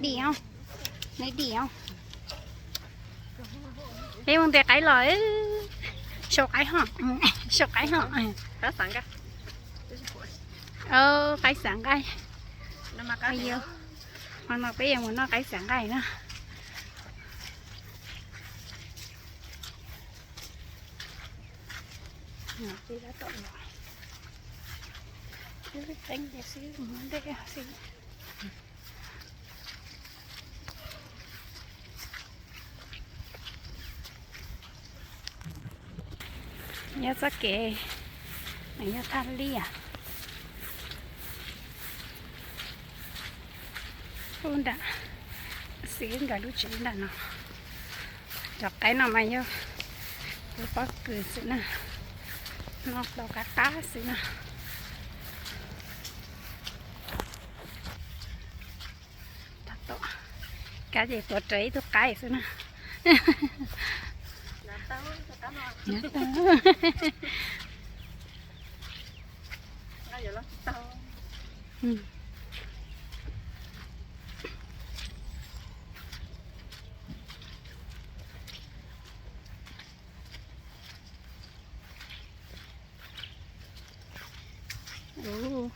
Dim os, neb dim os. Peb mus ntes qaib los, sau qaib ho, sau qaib ho. Qaib xav nqaij. Hmo no peb yuav mus noj qaib xav nqaij na. Nyob txoj kev, nws yog thaj liaj. Ub nram, xib nkawd lub tsev nram no. Cov qaib no mas yog kuv pob kws xwb na, noj tau qab qab xwb na. Kab ces tuav rawv ib tug qaib xwb na. Ub,